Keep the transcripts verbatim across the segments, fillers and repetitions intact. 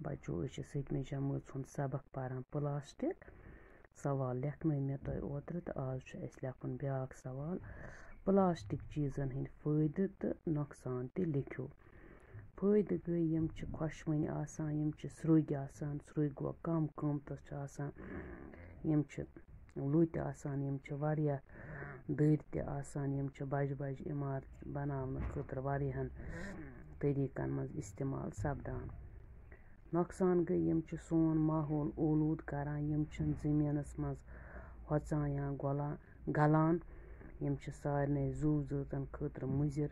بچو، أسۍ چھِ سٔتمہِ جمٲژ ہُنٛد سبق پران، پلاسٹک۔ سوال لیکھنٲے مےٚ تۄہہِ اوترٕ تہٕ آز چھُ اَسہِ لیکھُن بیٛاکھ سوال۔ پلاسٹک چیٖزن ہٕنٛدۍ فٲیدٕ تہٕ نۄقصان تہِ لیکھِو۔ فٲیدٕ گٔے، یِم چھِ خۄشوٕنۍ آسان، یِم چھِ سرٛوگۍ آسان، سرٛوگۍ گوٚو کم قۭمتس چھِ آسان، یِم چھِ لُتۍ آسان، یِم چھِ واریاہ دٔرۍ تہِ آسان، یِم چھِ بجہِ بجہِ عمارت بناونہٕ خٲطرٕ واریاہن طریٖقن منٛز استعمال سپدان۔ نۄقصان گٔے، یِم چھِ سون ماحول اولوٗد کران، یِم چھِنہٕ زٔمیٖنَس منٛز ہۄژان یا گۄلان، گلان۔ یِم چھِ سارنٕے زُو زٲژَن خٲطرٕ مُضِر۔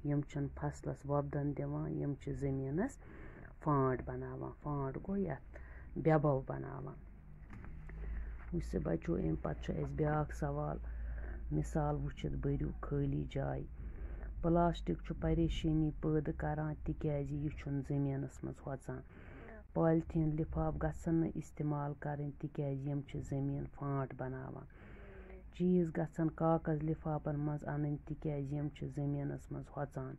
یِم چھِنہٕ فصلَس وۄپدَن دِوان، یِم چھِ زٔمیٖنَس فانٛٹ بناوان۔ فانٛٹ گوٚو یَتھ بٮ۪بَو بناوان۔ وٕچھ سا بچو، اَمہِ پتہٕ چھُ اَسہِ بیٛاکھ سوال۔ مثال وٕچھِتھ بٔرِو خٲلی جاے۔ پلاسٹک چھُ پریشٲنی پٲدٕ کران، تِکیٛازِ یہِ چھُنہٕ زٔمیٖنَس منٛز ہۄژان۔ پالیتھیٖن لِفاف گژھن نہٕ استعمال کرٕنۍ، تِکیٛازِ یِم چھِ زٔمیٖن فانٛٹ بناوان۔ چیٖز گژھن کاغذ لِفافن منٛز اَنٕنۍ، تِکیٛازِ یِم چھِ زٔمیٖنَس منٛز ہۄژان۔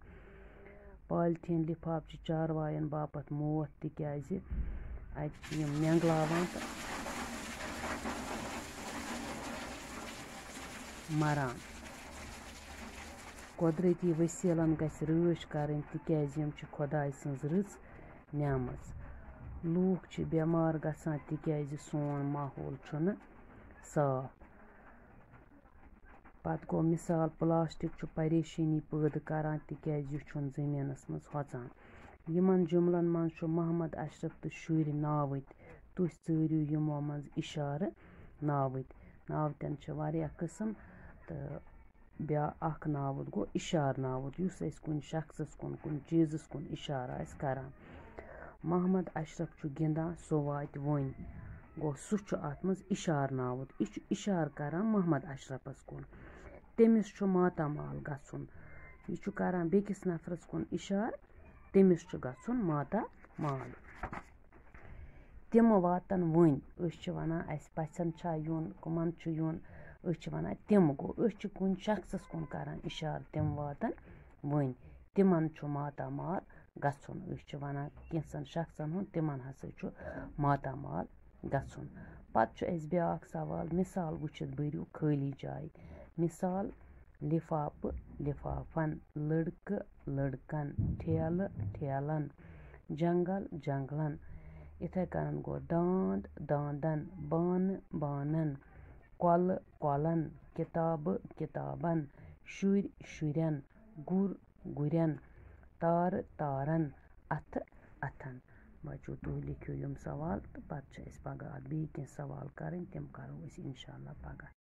پالیتھیٖن لِفاف چھِ چاروایَن باپتھ موت، تِکیٛازِ اَتہِ چھِ یِم مٮ۪نٛگلاوان تہٕ مَران۔ قۄدرٔتی ؤسیٖلَن گژھِ رٲچھ کَرٕنۍ، تِکیٛازِ یِم چھِ خۄداے سٕنٛز رٕژ نعمژ۔ لوٗکھ چھِ بٮ۪مار گژھان، تِکیٛازِ سون ماحول چھُنہٕ صاف۔ پتہٕ گوٚو مثال، پلاسٹک چھُ پریشٲنی پٲدٕ کران، تِکیٛازِ یہِ چھُنہٕ زٔمیٖنَس منٛز ہۄژان۔ یِمَن جُملن منٛز چھُ محمد اشرف تہٕ شُرۍ ناوٕتۍ۔ تُہۍ ژٲرِو یِمو منٛز اِشارٕ ناوٕتۍ۔ ناوتٮ۪ن چھِ واریاہ قٕسم تہٕ بیٛا-، اکھ ناوُت گوٚو اِشارٕ ناوُت، یُس اَسہِ کُنہِ شخصس کُن، کُنہِ چیٖزس کُن اِشارٕ آسہِ کران۔ محمد اشرف چھُ گِنٛدان، سُہ واتہِ وۄنۍ۔ گوٚو، سُہ چھُ اَتھ منٛز اِشارٕ ناوُت۔ یہِ چھُ اِشارٕ کران محمد اشرفس کُن۔ تٔمِس چھُ ماتامال گژھُن۔ یہِ چھُ کران بیٚکِس نفرس کُن اِشارٕ، تٔمِس چھُ گژھُن ماتامال۔ تِم واتن وۄنۍ۔ أسۍ چھِ وَنان، اَسہِ پَژھٮ۪ن چھا یُن، کٕمَن چھُ یُن؟ أسۍ چھِ وَنان، تِم گوٚو۔ أسۍ چھِ کُنہِ شخصَس کُن کَران اِشارٕ، تِم واتن وۄنۍ۔ تِمَن چھُ ماتامال گژھُن۔ أسۍ چھِ وَنان کینٛژھن شخصَن ہُنٛد، تِمَن ہسا چھُ ماتامال گژھُن۔ پَتہٕ چھُ اَسہِ بیٛاکھ سوال، مِثال وٕچھِتھ بٔرِو خٲلی جاے۔ مِثال، لِفافہٕ، لِفافَن، لٔڑکہٕ، لٔڑکَن، ٹھیلہٕ، ٹھیلَن، جنٛگل، جنٛگلَن۔ یِتھَے کٔنۍ گوٚو دانٛد، دانٛدَن، بانہٕ، بانَن، کۄلہٕ، کۄلَن، کِتابہٕ، کِتابَن، شُرۍ، شُرٮ۪ن، گُر، گُرٮ۪ن، تارٕ، تارَن، اَتھٕ، اَتھَن۔ بَچو، تُہۍ لیکھِو یِم سوال تہٕ پَتہٕ چھِ اَسہِ پَگاہ اَتھ بیٚیہِ کینٛہہ سوال کَرٕنۍ، تِم کَرو أسۍ اِنشاء اللہ پَگاہ۔